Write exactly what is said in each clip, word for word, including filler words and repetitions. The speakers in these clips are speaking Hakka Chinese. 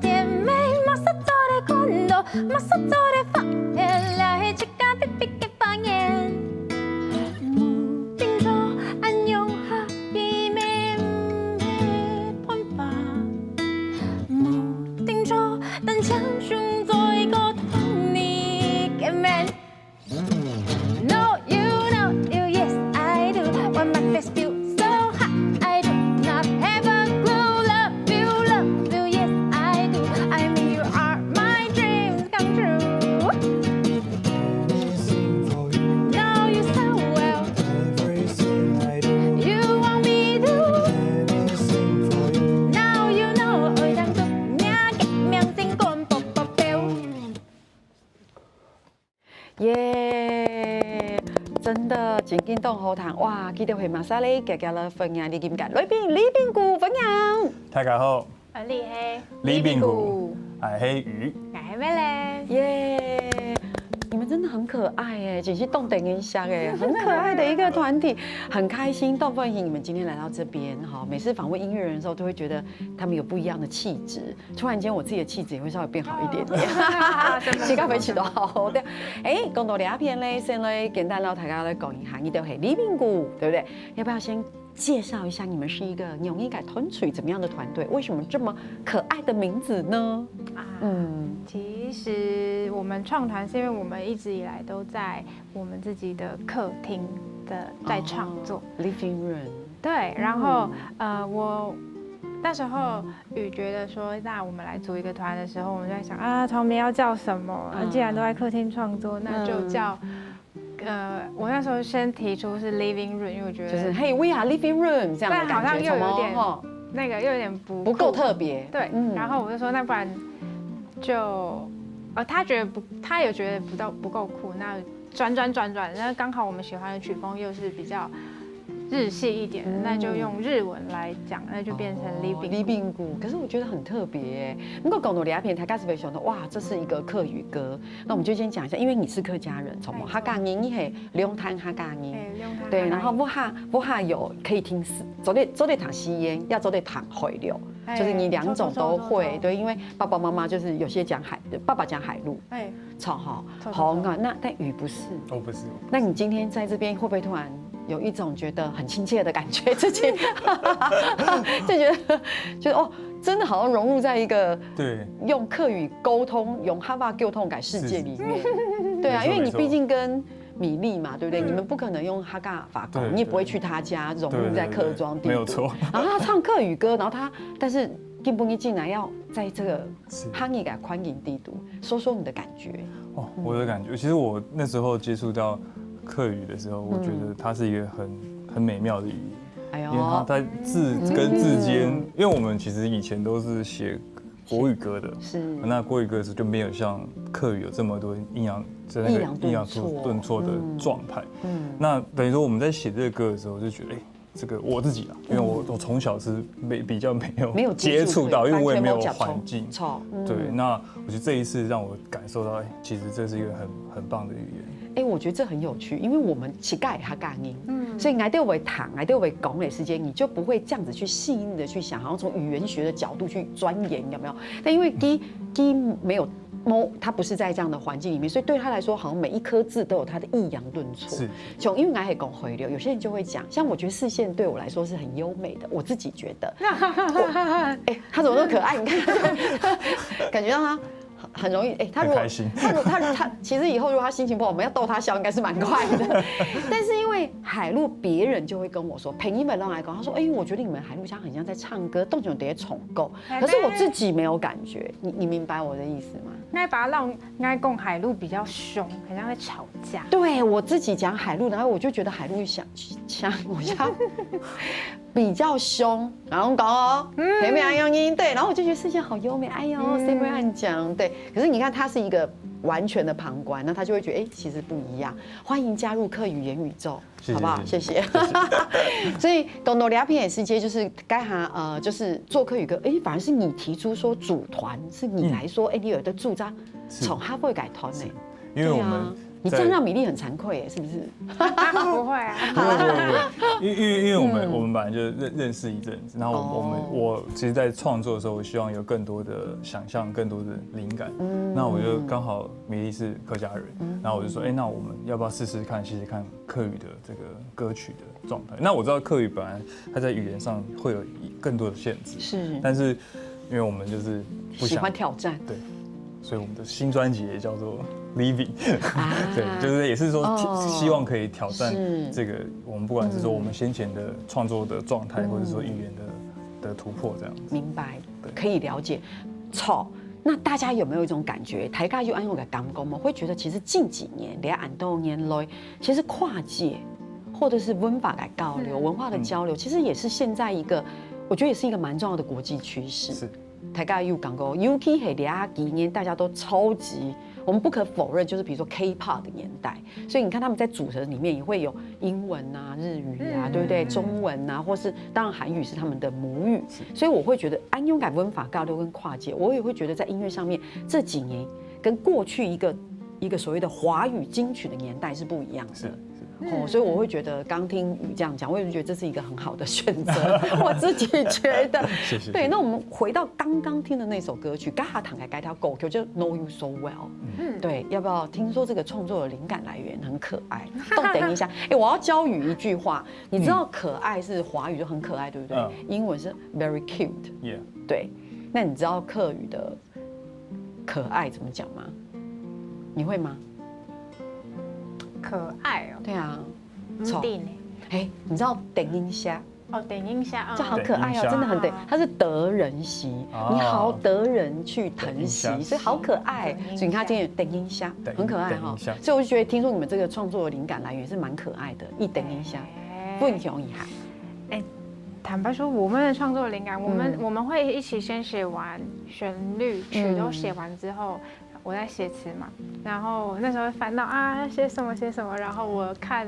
店名马上做的困扰，马上做的发现，来去咖啡啡的发言。木定着安永哈伊面的喷发，木定着等强雄做一个同你见面。 No, you know you, yes I do. When my face feels so hot, I do not have a clue. Love you, love you, yes I do. I mean you are my dreams come true. Anything for you, Know you so well. Everything I do. You want me to. Anything for you. Now you know, ôi đang祝nhớ kẹt miệng xin con bộc bộc bèo. 耶！真的，真經當好聽。哇，記得係麼儕咧，遽遽來歡迎你今个來賓，李炳谷，歡迎。大家好，我係李炳谷，𠊎係魚，𠊎係咩咧？耶！你們真的很可愛哎，真係當得人惜哎，很可愛的一個團體，很開心，當歡喜你們今天來到這邊哈。每次訪問音樂人的時候，都會覺得他們有不一樣的氣質。 突然間，我自己的氣質也會稍微變好一點點，膝蓋維持到好好的。哎，講到這片呢，先來簡單摎大家來講一下，你兜係李炳谷，對不對？要不要先介紹一下你們是一個仰仔个團隊，怎麼樣的團隊？為什麼這麼可愛的名字呢？啊，嗯，其實我們創團是因為我們一直以來都在我們自己的客廳的在創作。哦，living room。对，然后、呃，我那时候雨觉得说，那我们来组一个团的时候，我们就在想啊，团名要叫什么？啊，既然都在客厅创作，那就叫、呃，我那时候先提出是 living room，因为我觉得就是 Hey, we are living room 这样的感觉，但好像又有点那个又有点不不够特别。对，然后我就说那不然就呃，他觉得不，他也觉得不到不够酷，那转转转转，那刚好我们喜欢的曲风又是比较日系一点的，那就用日文来讲，那就变成 living。 living room，可是我觉得很特别耶。如果讲到这片，大家是不是想到哇，这是一个客语歌？那我们就先讲一下，因为你是客家人，从客家人，你系龙潭客家人，对，然后屋下屋下有可以听四，做得做得弹四弦，也做得弹海陆，就是你两种都会，对，因为爸爸妈妈就是有些讲海，爸爸讲海陆，哎，唱哈，好，那那但雨不是，我不是。那你今天在这边会不会突然有一种觉得很亲切的感觉？自己就觉得就哦，真的好像融入在一个对用客语沟通、用客话沟通的世界里面。对啊，因为你毕竟跟米粒嘛，对不对？你们不可能用客家话讲，你也不会去他家融入在客庄地图。没有错。然后他唱客语歌，然后他但是并不一定要在这个 汉语个环境地图，说说你的感觉。哦，我的感觉，其实我那时候接触到客语的时候，我觉得它是一个很很美妙的语言，哎呦，因为它在字跟字间，因为我们其实以前都是写国语歌的，是，那国语歌词就没有像客语有这么多抑扬在那个抑扬顿挫顿挫的状态。嗯，那等于说我们在写这个歌的时候，就觉得哎。 这个我自己啦，因为我我从小是没比较没有没有接触到，因为我也没有环境。错，对，那我觉得这一次让我感受到，哎，其实这是一个很很棒的语言。哎，我觉得这很有趣，因为我们自家也客家人，嗯，所以𠊎兜会谈，𠊎兜会讲的时间，你就不会这样子去细腻的去想，好像从语言学的角度去钻研，有没有？但因为佢佢没有 没，他不是在这样的环境里面，所以对他来说，好像每一颗字都有它的抑扬顿挫。是，从因为我还讲回流，有些人就会讲，像我觉得四线对我来说是很优美的，我自己觉得。哎，他怎么那么可爱？你看，感觉到他很容易，哎，他如果很开心他如果他他其实以后如果他心情不好，我们要逗他笑，应该是蛮快的。但是因为海陆，别人就会跟我说，朋友们都来讲，他说，哎，我觉得你们海陆腔很像在唱歌，动作有点重构。 可是我自己没有感觉，你你明白我的意思吗？那把让爱讲海陆比较凶，很像在吵架。对，我自己讲海陆，然后我就觉得海陆想像我像比较凶，然后讲哦，嗯，有没有用音？对，然后我就觉得四线好优美，哎呦，嗯，四线很讲，对。可是你看，他是一个完全的旁观，那他就会觉得，哎，其实不一样。欢迎加入客语元宇宙。 好不好？谢谢。所以讲到这片的世界，就是刚才呃，就是做客语歌，哎，反而是你提出说组团，是你来说，哎，你有一个主张，从客语改团呢？因为我们你这样让米粒很惭愧耶，是不是？不会啊。不会不会不会，因为因为因为我们、嗯我们本来就认认识一阵子，然后我我们哦我其实，在创作的时候，我希望有更多的想象，更多的灵感。嗯那我就刚好米粒是客家人，嗯然后我就说，哎，那我们要不要试试看，写写看客语的这个歌曲的状态？那我知道客语本来它在语言上会有更多的限制，是但是因为我们就是不想喜欢挑战，对，所以我们的新专辑也叫做 Living，啊对，就是也是说哦希望可以挑战是这个，我们不管是说我们先前的创作的状态，嗯或者说语言的的突破这样子。明白，对可以了解。好，那大家有没有一种感觉？大家有恁樣个感觉吗？会觉得其实近几年，两岸多年来，其实跨界或者是文化的交流、嗯文化的交流，其实也是现在一个，我觉得也是一个蛮重要的国际趋势。是。大家有感觉，尤其是这几年大家都超级，我们不可否认，就是比如说 K-pop 的年代，所以你看他们在组合里面也会有英文啊、日语啊，嗯对不对？中文啊，或是当然韩语是他们的母语，所以我会觉得安永改文化交流跟跨界，我也会觉得在音乐上面这几年跟过去一个一个所谓的华语金曲的年代是不一样的。是是。哦，所以我会觉得刚听雨这样讲，我也觉得这是一个很好的选择，我自己觉得。谢谢。对，那我们回到刚刚听的那首歌曲，刚好谈开该条狗，就 Know You So Well。嗯，对，要不要听说这个创作的灵感来源很可爱？动等一下，哎，我要教雨一句话，你知道可爱是华语就很可爱，对不对？嗯英文是 very cute。 Yeah，对，那你知道客语的可爱怎么讲吗？你会吗？可爱哦，对啊，不定哎。哎，你知道等一下，哦，等一下啊，这好可爱哦，等一下真的很等啊，它是得人惜，哦你好得人去疼惜，等一下所以好可爱。等一下所以你看今天等一下，等很可爱哈等一下。所以我就觉得听说你们这个创作的灵感来源是蛮可爱的，一等一下，哎分享一下。坦白说，我们的创作灵感，我们、嗯我们会一起先写完旋律，曲都写完之后，我在写词嘛，然后那时候翻到啊写什么写什么，然后我看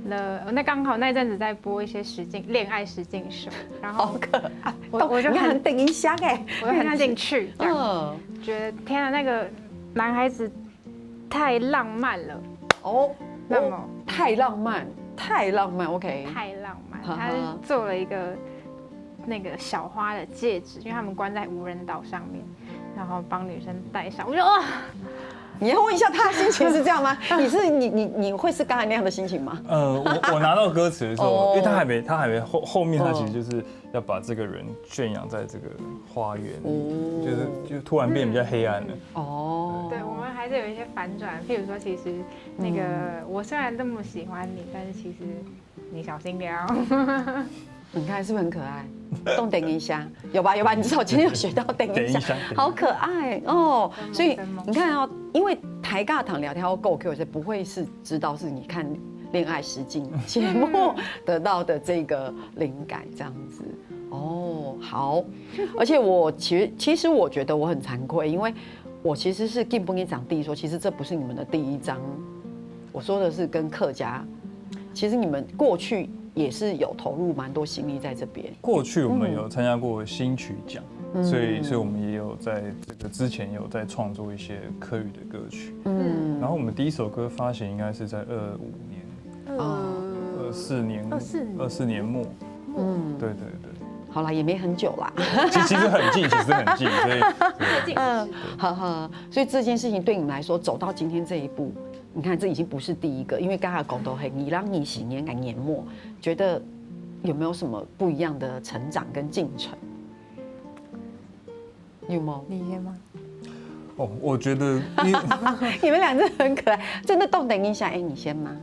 了，那刚好那阵子在播一些实境恋爱实境秀，然后好可爱，我我就很你看很等一下哎，我就很进去，这样嗯，觉得天啊，那个男孩子太浪漫了，哦，那么哦太浪漫，太浪漫，OK，太浪漫，哈哈他是做了一个那个小花的戒指，因为他们关在无人岛上面，然后帮女生戴上，我就哇，你要问一下他的心情是这样吗？你是你你你会是刚才那样的心情吗？呃，我我拿到歌词的时候，哦因为他还没他还没后后面他其实就是要把这个人圈养在这个花园里，哦就是就突然变比较黑暗了。哦，对，我们还是有一些反转，譬如说，其实那个、我虽然这么喜欢你，但是其实你小心点哦。你看是不是很可爱？动等一下，有吧有吧？你至少今天有学到等一下，等一下等一下好可爱哦。所以什么你看哦，因为台尬糖聊天或够 Q，所以不会是知道是你看恋爱实境节目得到的这个灵感这样子。哦，好，而且我其实其实我觉得我很惭愧，因为我其实是跟本人讲第一说，其实这不是你们的第一张。我说的是跟客家，其实你们过去也是有投入蛮多心力在这边。过去我们有参加过新曲奖，所以所以我们也有在这个之前有在创作一些客语的歌曲。嗯，然后我们第一首歌发行应该是在二五年、哦二四年、二四年二四年末。嗯，对对对，好啦，也没很久啦。其其实很近，其实很近，所以最近嗯，好好，所以这件事情对你们来说走到今天这一步，你看这已经不是第一个，因为刚才讲到很，你让你喜年感年末，觉得有没有什么不一样的成长跟进程？有吗？你先吗？哦，我觉得因为你们俩真的很可爱，真的动等一下，哎，你先吗？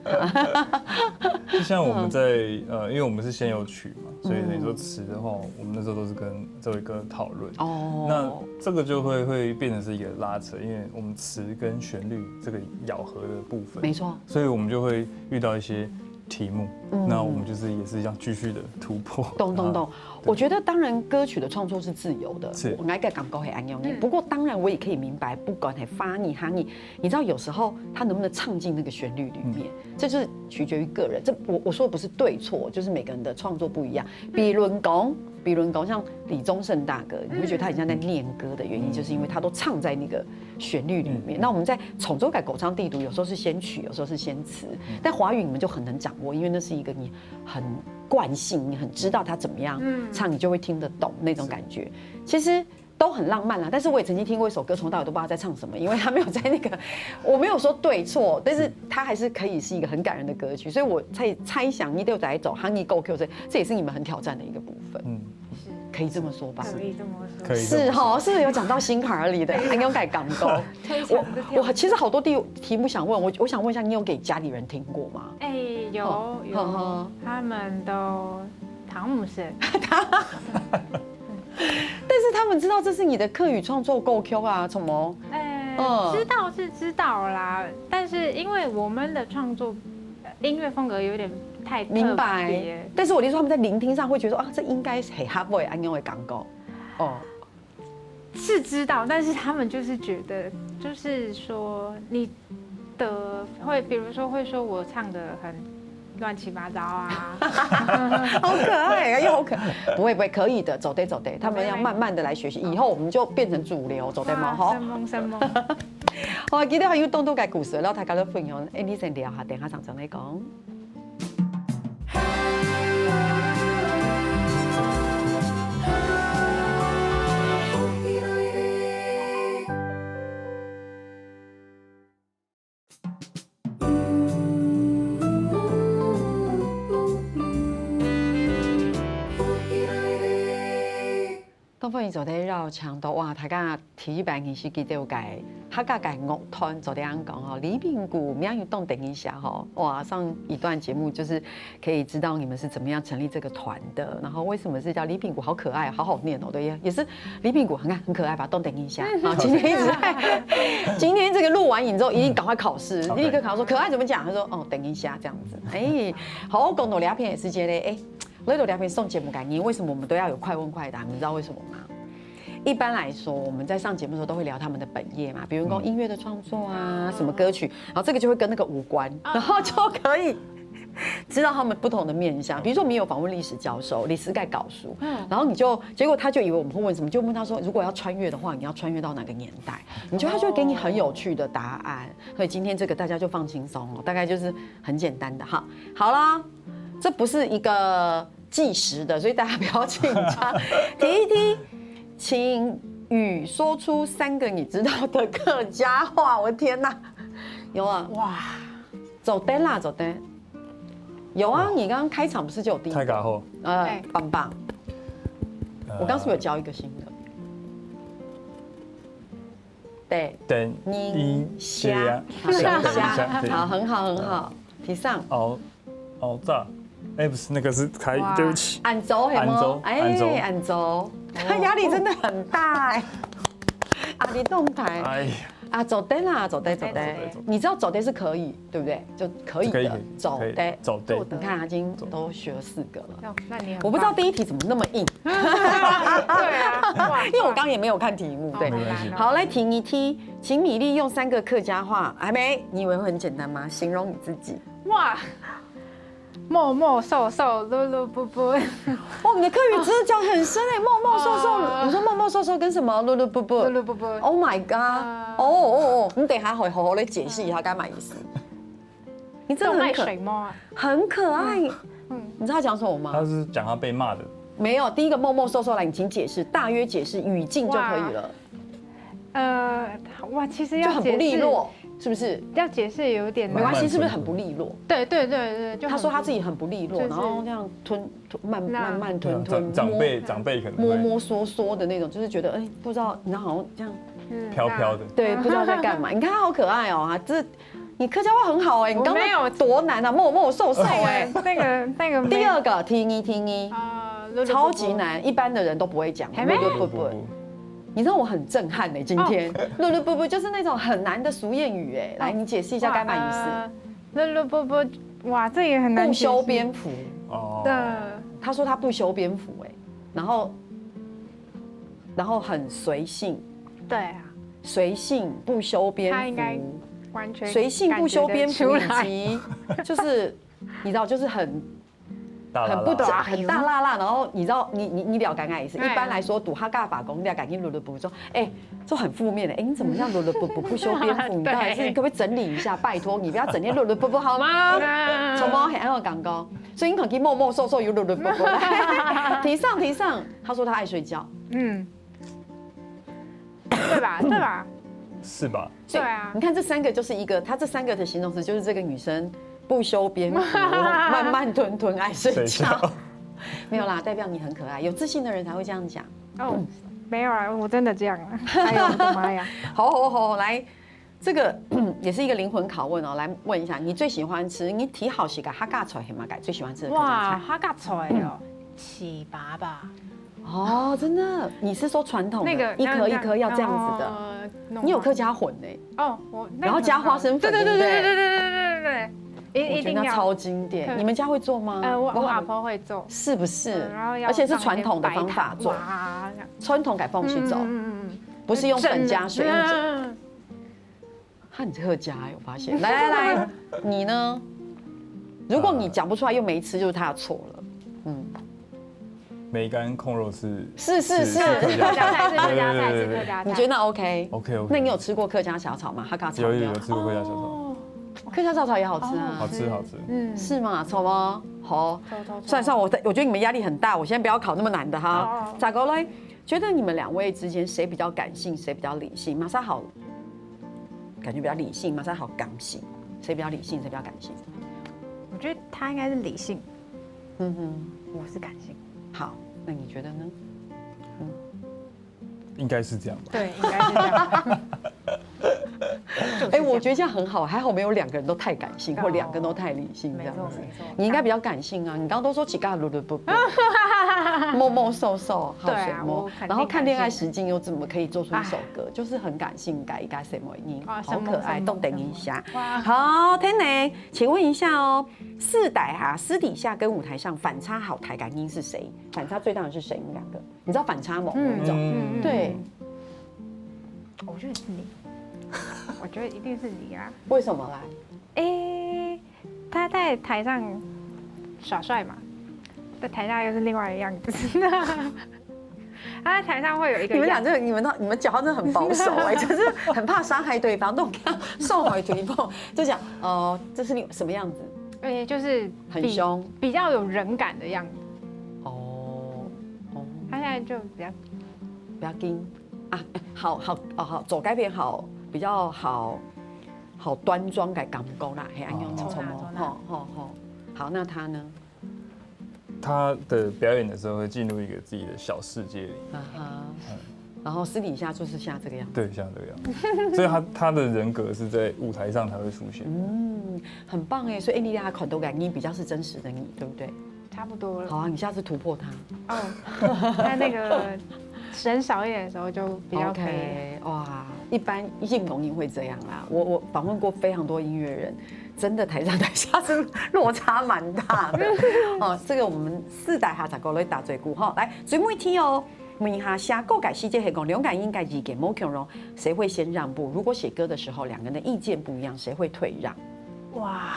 就像我们在呃，因为我们是先有曲嘛，所以等于说词的话，我们那时候都是跟这位哥讨论。哦，那这个就会会变成是一个拉扯，因为我们词跟旋律这个咬合的部分，没错，所以我们就会遇到一些题目，嗯那我们就是也是这样继续的突破。懂懂懂。我觉得当然歌曲的创作是自由的，是我应该感觉很安样。嗯不过当然我也可以明白，不管很发你哈你，你知道有时候它能不能唱进那个旋律里面，这就是取决于个人。这我我说的不是对错，就是每个人的创作不一样。比如讲，比如讲像李宗盛大哥，你会觉得他很像在念歌的原因，就是因为他都唱在那个旋律里面。那我们在潮州个歌唱底肚，有时候是先曲，有时候是先词，但华语你们就很能掌握，因为那是一个你很惯性，你很知道它怎么样唱，你就会听得懂那种感觉。其实都很浪漫啦，但是我也曾经听过一首歌，从头到尾都不知道在唱什么，因为它没有在那个，我没有说对错，但是它还是可以是一个很感人的歌曲，所以我在猜想你都有在走 Honey Go Q，这也是你们很挑战的一个部分，嗯，可以这么说吧？可以这么说。可以这么是哈，说。是不是有讲到心坎儿里的？很勇敢感动。非常的跳我我其实好多题题目想问我，我想问一下，你有给家里人听过吗？哎，有哦有呵呵，他们都唐姆神，但是他们知道这是你的客语创作歌曲啊，什么？哎嗯，知道是知道啦，但是因为我们的创作呃音乐风格有点太特别，明白。但是我的意思说，他们在聆听上会觉得说啊，这应该是很哈味安用的感觉。哦，是知道，但是他们就是觉得，就是说你的会，比如说会说我唱的很乱七八糟啊，好可爱啊，又好可，不会不会，可以的，走对走对，他们要慢慢的来学习，以后我们就变成主流，走对吗？好，生猛生猛，好，今天还有当多个故事，然后大家都分享，哎，你先聊下，等下上场再讲。东方宇走的绕墙的哇，大家第一版其实记得有个客家个乐团昨天讲吼，李炳谷名有动等一下吼，哇，上一段节目就是可以知道你们是怎么样成立这个团的，然后为什么是叫李炳谷，好可爱，好好念哦，对，也也是李炳谷很很可爱吧，动等一下啊，今天一直在，今天这个录完影之后一定赶快考试，一定跟考试说可爱怎么讲，他说哦等一下这样子，哎，好，讲到聊天的时间嘞，哎。 来到这边上节目感言，为什么我们都要有快问快答？你知道为什么吗？一般来说，我们在上节目的时候都会聊他们的本业嘛，比如说音乐的创作啊，什么歌曲，然后这个就会跟那个无关，然后就可以知道他们不同的面向。比如说，我们有访问历史教授，历史在教书，然后你就结果他就以为我们会问什么，就问他说，如果要穿越的话，你要穿越到哪个年代？你觉得他就会给你很有趣的答案。所以今天这个大家就放轻松哦，大概就是很简单的哈。好啦，这不是一个计时的，所以大家不要紧张。第一题，请雨说出三个你知道的客家话。我的天哪，有啊，哇，走灯啦，走灯。有啊，你刚刚开场不是就有第一个？太搞后，呃哎，棒棒，呃我刚是不是有教一个新的？对，等你一下下，好等一下，等一下，对好，很好，很好。第三，哦哦炸，哎不是那个是开，哇对不起，安州，有没有？安州哎，安州安州，他压力真的很大哎。啊，你动台哎呀，啊，走灯啦，走灯，走灯走灯走。你知道走灯是可以，对不对？就可以的可以，走灯。走灯，你看他已经都学了四个了。哦，那你很我不知道棒第一题怎么那么硬，对啊，哇因为我刚刚也没有看题目。对，好难哦好，来听一听，请米粒用三个客家话，还没？你以为会很简单吗？形容你自己。哇，默默瘦瘦，碌碌布布，哇，你的客语真的讲很深哎，默默瘦瘦。啊你说默默瘦瘦跟什么？碌碌布布。碌碌布布， Oh my god！啊哦哦哦，你等一下好好好来解释一下干嘛意思？你真的动脉很可水吗？很可爱。嗯你知道他讲什么吗他？是讲他被骂的，没有，第一个默默瘦瘦来，你请解释，大约解释语境就可以了。呃，哇，其实就很不要解释，利落，是不是？要解释有点难。没关系，慢慢是不是很不利落？对对对对，就很他说他自己很不利落，就是然后这样吞吞慢那慢慢吞吞长长辈摸长辈可能摸会摸索索的那种，就是觉得哎不知道，然后好像这样嗯飘飘的，对，不知道在干嘛。你看他好可爱哦，啊，这你客家话很好哎，你刚我没有刚多难啊，默默瘦瘦哎。那个那个那个没第二个听一听一，啊，碌碌布布超级难，一般的人都不会讲。还没不不不不，你知道我很震撼哎，今天碌碌布布就是那种很难的俗谚语哎，来你解释一下该什么意思？呃，碌碌布布，哇，这也很难不解释修边幅，哦，的，他说他不修边幅哎，然后然后很随性，对啊，随性不修边幅，他应该完全随性不修边幅，以感觉得出来及就是你知道，就是很很不整，很大辣辣，然后你知道，你你你了解我意思？一般来说，堵哈嘎法公，你了解你噜噜不说，哎，这很负面的，哎，你怎么这样噜噜不不不修边幅？你到底是你可不可以整理一下？拜托，你不要整天噜噜不不好吗？什么很有感觉？所以你可能摸摸瘦瘦有噜噜不不。提上提上，他说他爱睡觉，嗯，对吧？对吧？是吧？对啊，你看这三个就是一个，他这三个的形容词就是这个女生不修边幅，慢慢吞吞爱睡觉。没有啦，代表你很可爱，有自信的人才会这样讲。哦，没有啊，我真的这样啊。哎呦我的妈呀！好好好，来，这个也是一个灵魂拷问哦，来问一下，你最喜欢吃？你提好几个哈嘎菜很嘛？最喜欢吃的客家菜？哈嘎菜哦，粢粑吧。哦，真的，你是说传统的那个一颗一颗要这样子的？你有客家混呢？哦，我然后加花生粉，对对对对对对对对对对。一定要超经典，你们家会做吗？呃，我我阿婆会做，是不是？然后而且是传统的方法做，传统改放水煮，嗯嗯嗯，不是用粉加水一种。他很客家，有发现？来来来，你呢？如果你讲不出来又没吃，就是他的错了。嗯，梅干控肉是是是是，客家菜是客家菜是客家菜，你觉得 OK？ OK OK。那你有吃过客家小炒吗？哈嘎炒有有有吃过客家小炒，客家小炒也好吃啊，好吃好吃。嗯，是吗？炒吗？好，算了算了，我我觉得你们压力很大，我先不要考那么难的哈。再过来，觉得你们两位之间谁比较感性，谁比较理性？马上好，感觉比较理性，马上好感性，谁比较理性，谁比较感性？我觉得他应该是理性，嗯哼，我是感性。好，那你觉得呢？嗯。应该是这样吧。对，应该是这样。哎，我觉得这样很好，还好没有两个人都太感性，或两个人都太理性这样子。你应该比较感性啊，你刚刚都说起嘎噜噜不不，摸摸瘦瘦，好水摸，然后看《恋爱实境》又怎么可以做出一首歌，就是很感性，改一改什么音，好可爱，动等一下。好，天雷，请问一下哦，私底下私底下跟舞台上反差好大个人是谁？反差最大的是谁？你们两个？ 你知道反差萌那种？嗯，对。我觉得是你，我觉得一定是你啊。为什么啦？诶，他在台上耍帅嘛，在台下又是另外一个样子。他在台上会有一个，你们俩这个，你们都你们讲话真的很保守哎，就是很怕伤害对方，那种受害对方，就讲哦，这是你什么样子？而且就是很凶，比较有人感的样子。哦，他现在就比较不要紧啊，好好哦好，走该边好比较好好端庄个感觉啦，嘿，安样抽抽摸，拿抽拿吼吼吼。好，那他呢？他的表演的时候会进入一个自己的小世界里，啊哈，然后私底下就是像这个样子。对，像这个样子，所以他他的人格是在舞台上才会出现。嗯，很棒哎，所以 Andy 他看到个你比较是真实的你，对不对？差不多了。好啊，你下次突破他。哦，他那个人少一点的时候就比较可以。 OK，哇，一般音乐人会这样啦。我我访问过非常多音乐人，真的台上台下是落差蛮大的。哦，这个我们私底下再过来打嘴鼓哈。来，最尾一题哦，问一下，写歌个时节係讲两个人个意见无共样，谁会先让步？如果写歌的时候两个人的意见不一样，谁会退让？哇，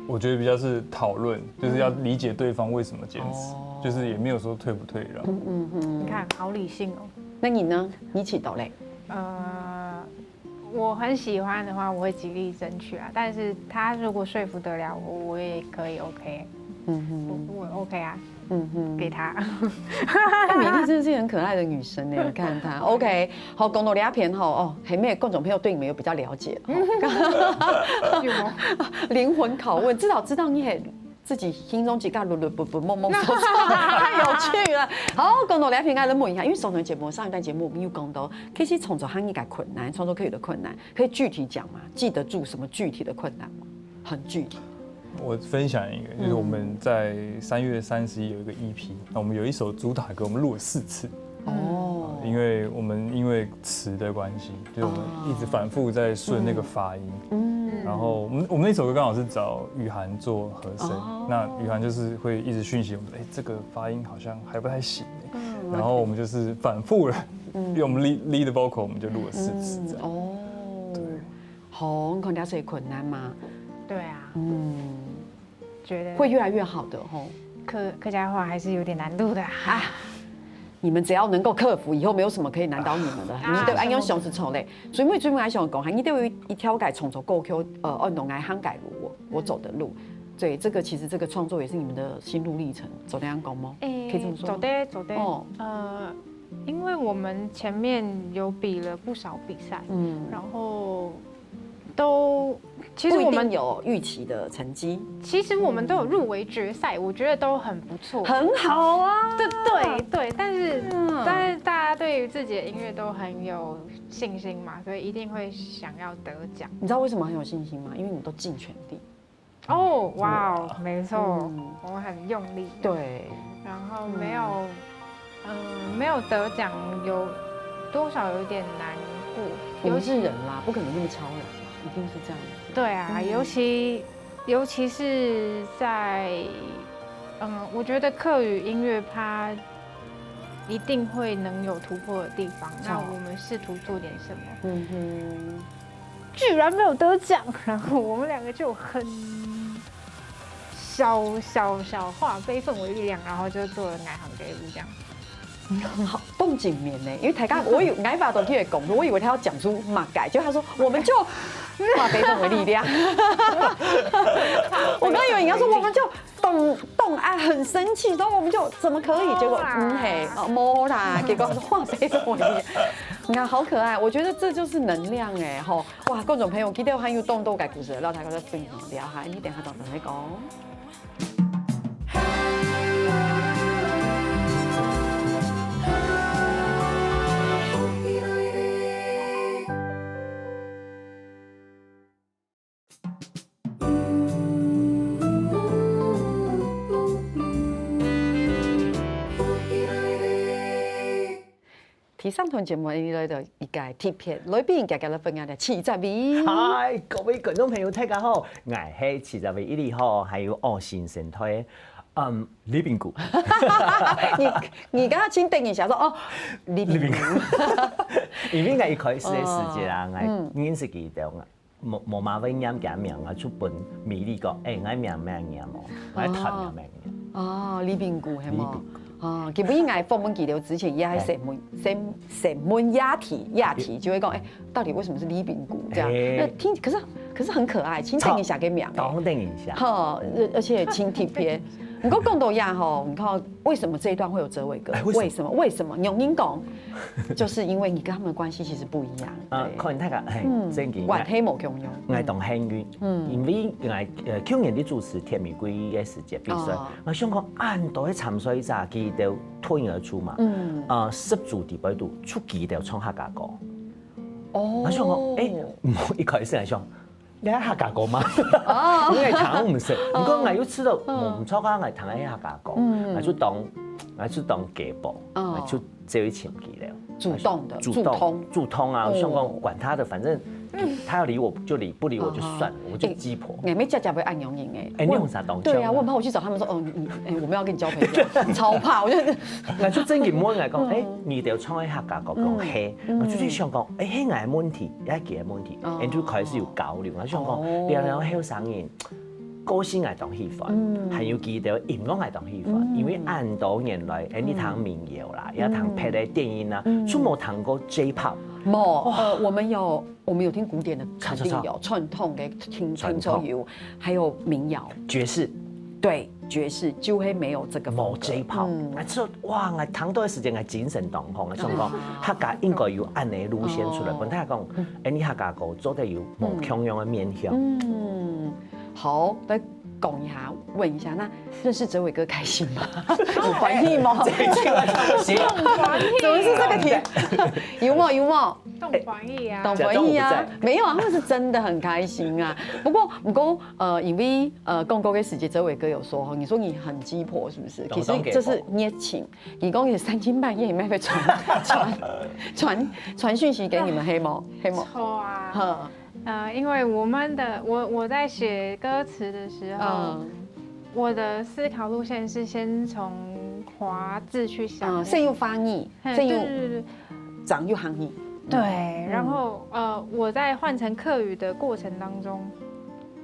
我觉得比较是讨论，就是要理解对方为什么坚持，哦就是也没有说退不退让。你看好理性哦。那你呢？你起到嘞？呃，我很喜欢的话，我会极力争取啊。但是他如果说服得了我，我也可以 OK，嗯哼，我我 OK 啊，嗯哼。给他。哎，米粒真的是很可爱的女生呢，你看她，OK，好，讲到这片吼，哦，还没有观众朋友对你们有比较了解了，哦有吗？灵魂拷问，至少知道你很自己心中几个噜噜不不梦梦说说，太有趣了。好，讲到这片，我来问一下，因为上段节目，上一段节目我们有讲到，其实创作行业个困难，创作客语的困难，可以具体讲吗？记得住什么具体的困难吗？很具体。我分享一个，就是我们在三月三十一有一个 EP，那我们有一首主打歌，我们录了四次。哦，因为我们因为词的关系，就是我们一直反复在顺那个发音。嗯，然后我们我们那首歌刚好是找雨涵做和声，哦那雨涵就是会一直讯息我们，哎，这个发音好像还不太行欸，嗯然后我们就是反复了，用 lead lead vocal，我们就录了四次这样。哦，对，好，你看了解困难嘛，对啊，嗯，觉得会越来越好的吼。客客家话还是有点难度的啊。你们只要能够克服，以后没有什么可以难倒你们的。你对安永雄是错嘞，最尾最尾还想讲，你对于一条街创作歌曲，呃，哦，侬爱行街路，我我走的路。对，这个其实这个创作也是你们的心路历程，走那样讲吗？可以这么说吗？走的走的，哦，呃，因为我们前面有比了不少比赛，嗯，然后都其实我们不一定有预期的成绩。其实我们都有入围决赛，我觉得都很不错，很好啊。对对对，但是但是大家对于自己的音乐都很有信心嘛，所以一定会想要得奖。你知道为什么很有信心吗？因为你们都尽全力。哦，哇哦，没错，我很用力。对，然后没有，嗯，没有得奖有多少有点难过。我们是人啦，不可能那么超然嘛，一定是这样子。对啊，尤其尤其是在，嗯，我觉得客语音乐它一定会能有突破的地方，那我们试图做点什么。嗯哼。居然没有得奖，然后我们两个就很小小小化悲愤为力量，然后就做了《爱行街路》这样。好，动静面呢？因为大家我以为 Eva 都听得懂，我以为他要讲出马改，结果他说我们就化悲愤为力量。我刚以为你要说我们就懂懂啊，很生气，然后我们就怎么可以？结果嗯嘿，哦，没啦，结果他说化悲愤为力量。你看好可爱，我觉得这就是能量哎吼。哇，观众朋友，记得还有动动个故事，让大家再分享聊哈，你等下等等再讲。第三段节目，你来到一个特别来宾，大家来分享个七十位。嗨，各位观众朋友，大家好，我是七十位一里吼，还有哦新生代，嗯，李炳谷。你你刚刚请等一下说哦，李炳谷。李炳谷。因为我一开始的时间啊，我认识佢个。无，无嘛会念佢个名啊，就分米粒讲，欸，𠊎名咩名哦，𠊎个團名咩名。哦，李炳谷係無？李炳谷。哦，其實𠊎訪問佢了之前，也係先問，先先問議題，議題就會講，欸，到底為什麼是李炳谷這樣？欸。那聽，可是可是很可愛，請等一下个名欸。當等一下。好，而而且請特別。你講講到呀吼，你看為什麼這一段會有哲偉哥？欸，為什麼？為什麼？為什麼？你用英講，就是因為你跟他們的關係其實不一樣。啊，對。可能大家，嘿，嗯，正經。關係無共樣。𠊎當幸運，嗯，因為𠊎呃舊年的主持鐵玫瑰个時節比賽，哦，𠊎想講恁多个參賽者佢兜脫穎而出嘛，嗯，呃十組裡背肚出佢兜唱客家歌。哦，𠊎想講，欸，毋好一開始𠊎想，你係客家歌嗎？哦，因為聽毋識，毋過𠊎又知道，嗯，毋錯啊，𠊎聽个係客家歌，嗯，𠊎就當，𠊎就當雞婆，哦，𠊎就 這位前期了。主動的，主動，主動。主動啊，哦，我想講管他的，反正他要理我就理，不理我就算了，哦，我就雞婆。欸，𠊎乜姐姐會恁樣型欸。欸，你有啥當對啊，我很怕我去找他們說，哦，你，你，欸，我們要跟你交朋友，超怕，我就，𠊎就正經問𠊎講，欸，你兜唱个客家歌講係，我就去想講，欸，係𠊎个問題，也係佢个問題，哦，欸，就開始有交流，我就想講，哦，你兩個後生人， 歌星𠊎當喜歡，嗯，還有佢兜音樂𠊎當喜歡，嗯，因為恁多年來，欸，你聽民謠啦，嗯，也聽別个電音啦，嗯，就無聽過J-pop。無，呃，我們有，我們有聽古典的，肯定有，傳統的聽，傳統，聽說有，還有民謠。爵士。對，爵士就會沒有這個風格。無J-pop，嗯，啊，這哇，𠊎聽到个時間，𠊎精神當好，𠊎想講，客家應該有恁樣个路線出來，哦，分大家講，欸，你客家歌做得有無共樣个面向。嗯， 好，來講一下，問一下，那認識哲偉哥開心嗎？有歡喜嗎？這一句話就不行。怎麼是這個題？有沒有？有沒有？當歡喜啊。當歡喜啊！沒有啊，他們是真的很開心啊。不過，不過，呃，因為呃，講過个時節，哲偉哥有說吼，你說你很雞婆，是不是？其實這是熱情。你講你三更半夜，你會傳傳傳傳訊息給你們，係無？係無？錯啊。好。 呃，因為我們的，我，我在寫歌詞的時候，嗯，我的思考路線是先從華字去想。嗯，先用華語，嘿，先用，對，對，對，對。講用華語。對，嗯。然後，呃，我在換成客語的過程當中，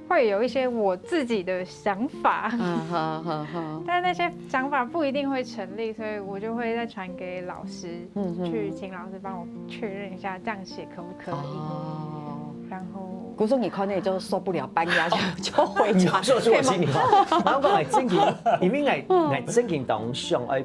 会有一些我自己的想法，啊，好好好，但那些想法不一定会成立，所以我就会再传给老师，嗯哼去请老师帮我确认一下，这样写可不可以？哦，然后古时候你看那就受不了，半夜就就回家。你说出我心里话，然后我正经，因为我我正经当想，哎，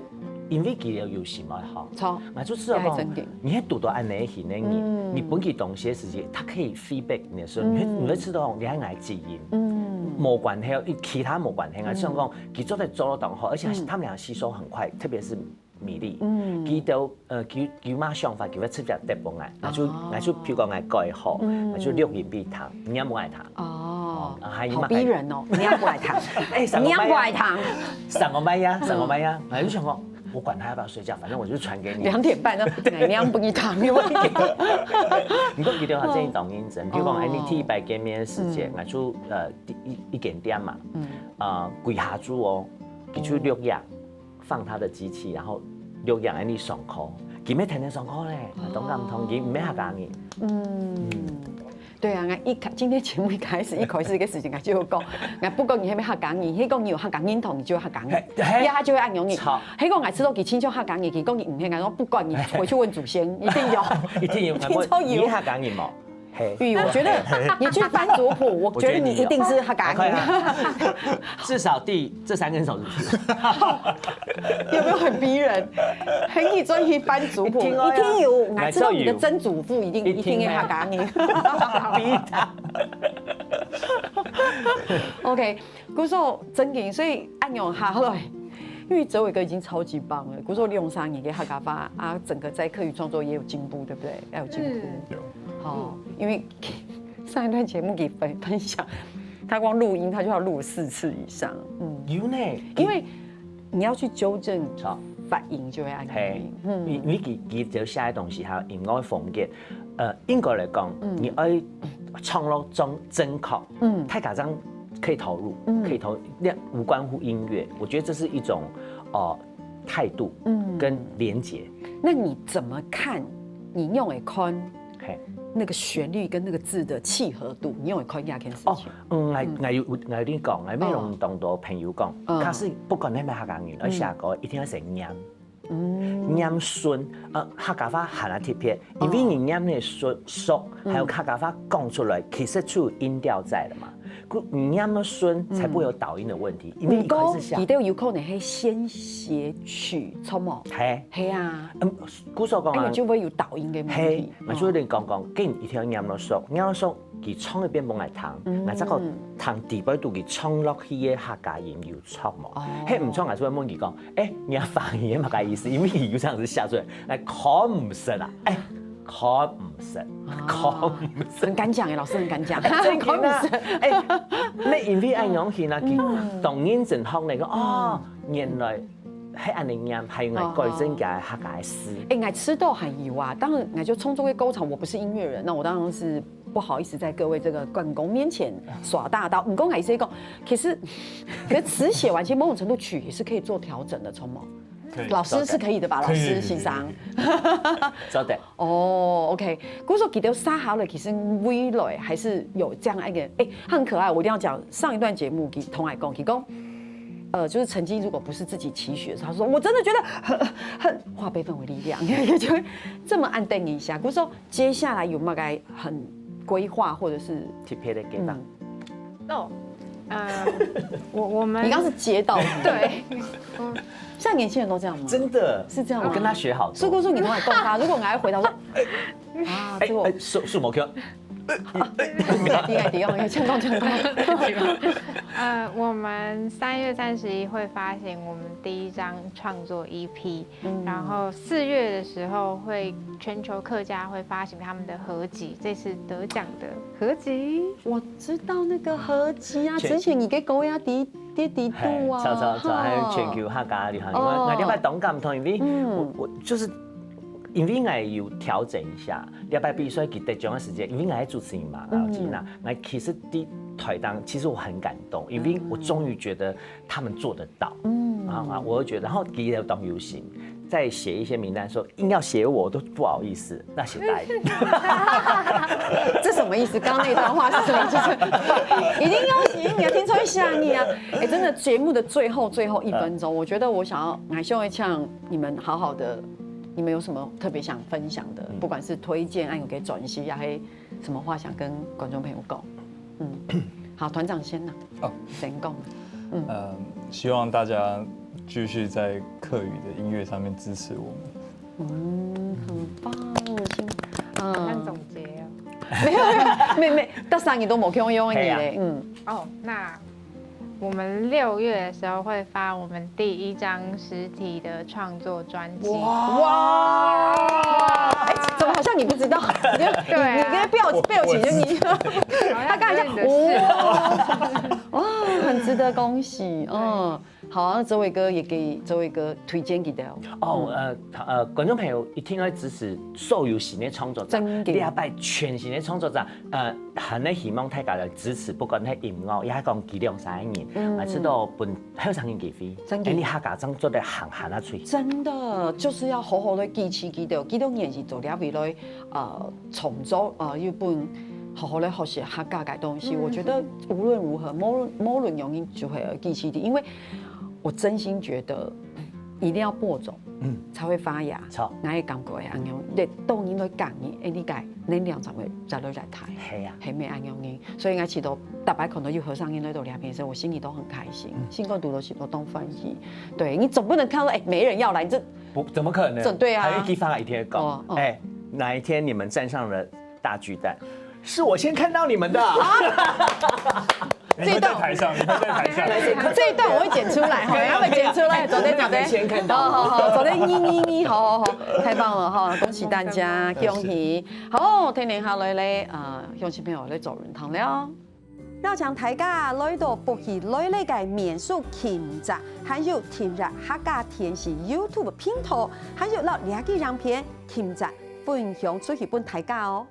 因为佢有有什么哈，错，我就知道讲你还正经，你还读到安内型的人，嗯你本给东西的时间，他可以 feedback 你的时候，你会嗯你会知道你还爱基因。嗯无关系，其他无关系啊，像讲佢做得做得当好，而且他们俩吸收很快，特别是米粒，嗯佢都呃佢佢嘛想法，佢会直接得分来，那就哦那就譬如讲爱改好，嗯那就六饮必糖，你也不爱糖，哦，啊还有好逼人哦，你要不爱糖，哎，上你要个班呀，不爱糖，上个班呀，上个班呀，我就想说，我管他要不要睡觉，反正我就传给你。两点半呢，你要不爱糖，你讲佢对话这一档认真，比如讲，哦哎，你第一摆见面的时间，嗯那就呃第一一点点嘛，嗯啊，鬼下猪哦，佢就六样放他的机器，然后六样让你上课，佢没天天上课嘞，当感动，佢没客家人。嗯。对啊，我一开今天节目一开始，一开始这个事情，我就有讲，我不管你有没有客家人，你讲你有客家人头，你就有客家人，嘿嘿呀，他就会按用你。操他讲我知道你亲像客家人，你讲你唔会，我说不管你回去问祖先，一定有。一定有，听说有你客家人嘛？嘿，玉，我觉得你去翻族谱，我觉得你一定是客家人。快啊！至少第这三根手指头，有没有很逼人？很你专心翻族谱，一定哦一定有，哪我知道你的曾祖父一定一一定定啊是客家人。逼他。 OK，故所正经，所以按样下来，因为哲伟哥已经超级棒了，故所利用三年给客家话啊，整个在客语创作也有进步，对不对？要有进步。嗯有好，因为上一段节目给分分享，他光录音他就要录四次以上，嗯，有呢，因为你要去纠正好发音就会按嘿音，，嗯你你佢佢就写个东西，还有音乐风格，呃，应该来讲，你要唱到正正确，嗯太假张可以投入，嗯可以投入，那无关乎音乐，我觉得这是一种呃态度嗯跟连结。那你怎么看？你用的看嘿，那个旋律跟那个字的契合度，你用的看这件事哦情，，嗯，我我有我有你讲，我有同当多朋友讲，嗯可是不管你系客家人，而且个一定要先念。嗯念顺，呃，客家话很难特别，因为你念那顺熟，还有客家话讲出来，其实就有音调在了嘛。故你念个顺才不会有倒音的问题，因为毋一开始下过佢，都有可能係先写曲，错無？嘿，係啊，嗯，故所讲啊哎，你，就會有倒音嘅問嘿題。，我就有点讲讲，跟你一定要念到熟，念到熟，佢唱一遍分我听，嗯我再个听底背肚佢唱落去个客家音有错无？哦嘿，唔错，我就会问佢讲，哎，你个发音嘛个意思？因为佢有这样子写出来，哎，看唔识啊，哎，看唔识，看唔识。很敢讲哎，老师很敢讲，真的啊看不识。哎，那因为爱用心啊，佢当认真学那个哦，原来还恁样念，还有个改正个客家个诗。哎，我知道还有啊，当然，我就冲这个高潮，我不是音乐人，那我当然是不好意思在各位这个关公面前耍大刀。你跟我还是讲，其实，可是词写完，其实某种程度曲也是可以做调整的，冲吗？可以老师是可以的吧？老可以师欣赏。晓得。哦，OK，故所给他杀好了，其实未来还是有这样一个，哎，他很可爱。我一定要讲，上一段节目给同海讲，提供，呃，就是曾经如果不是自己期许的时候，他说我真的觉得很很化悲愤为力量，就会这么安定一下。故所接下来有没有该很规划，或者是特别的地方。嗯，哦，呃，我我们你刚是接到对，现在年轻人都这样吗？真的是这样吗我跟他学好多。所以故所你同海讲他，如果我还回答说，啊，哎这个我哎，树树毛 Q，厉害厉害，像讲像讲，呃，我们三月三十一会发行我们第一张创作 E P，、然后四月的时候会全球客家会发行他们的合集，这次得奖的合集。我知道那个合集啊，全之前你给狗呀迪迪迪嘿，度啊，操操操，还有哈全球客家旅行，因为哦我另外当感动，因为嗯我我就是因为我有调整一下，礼拜比赛给得奖的时间，因为我是主持人嘛，然后今天，那其实第台当，其实我很感动，因为我终于觉得他们做得到。嗯啊啊，我就觉得，然后其实当有心，在写一些名单说硬要写我，我都不好意思，那写大一点。这什么意思？刚刚那段话是什么？就是一定要写，你要听出来想你啊！哎，真的，节目的最后最后一分钟，我觉得我想要，还是会像你们好好的，你们有什么特别想分享的？不管是推荐，还有给转系，还有什么话想跟观众朋友讲？嗯，好，团长先呐。哦，先讲。嗯，希望大家继续在客语的音乐上面支持我们。嗯，很棒，辛，很嗯，总结哦。没没，到三个都没共用的嘿啊嘞，嗯，哦，那我们六月的时候会发我们第一张实体的创作专辑。哇，哎，怎么好像你不知道？你就对啊你你跟表表情就你，好像他刚才讲不是你的事哇，哇，很值得恭喜，嗯。好，那哲伟哥也给哲伟哥推荐给大家。哦，呃，呃，观众朋友一定要支持所有新的创作者，真的你也拜全新的创作者，呃，很希望大家来支持，不管係音樂，也係講佢兩三个人，嗯嘛，知道分後生人機會，真的哎，你客家正做得行行下去。真的就是要好好的支持佢兜，佢兜也是做了未來，呃，創作，呃，有本好好的學習客家个東西。我觉得无论如何，无论无论原因就会有支持的，因为我真心觉得一定要播种，嗯才会发芽，错，𠊎个感觉会恁样，你当然会感应，哎，你个能量才会再落来台。係啊，係咩恁样呢？所以𠊎祈祷大家看到有後生人來到這片時，我心裡都很開心，心肝肚都是都當歡喜。對，你總不能看到哎沒人要來，你這不，怎麼可能？這對啊還有一句話一定要講，哦哦哎，哪一天你們站上了大巨蛋，是我先看到你們的。你會在台上，你會在台上。這一段我會剪出來，哈，要不要剪出來？昨天昨天先看到好好好，昨天你你你，好好好，太棒了哈，恭喜大家，恭喜。好，天天下來咧，啊，鄉親朋友來做論壇了。邀請大家來到福氣來了个面書撳讚，還有訂閱客家電視YouTube頻道，還有摎這支影片撳讚分享出去分大家哦。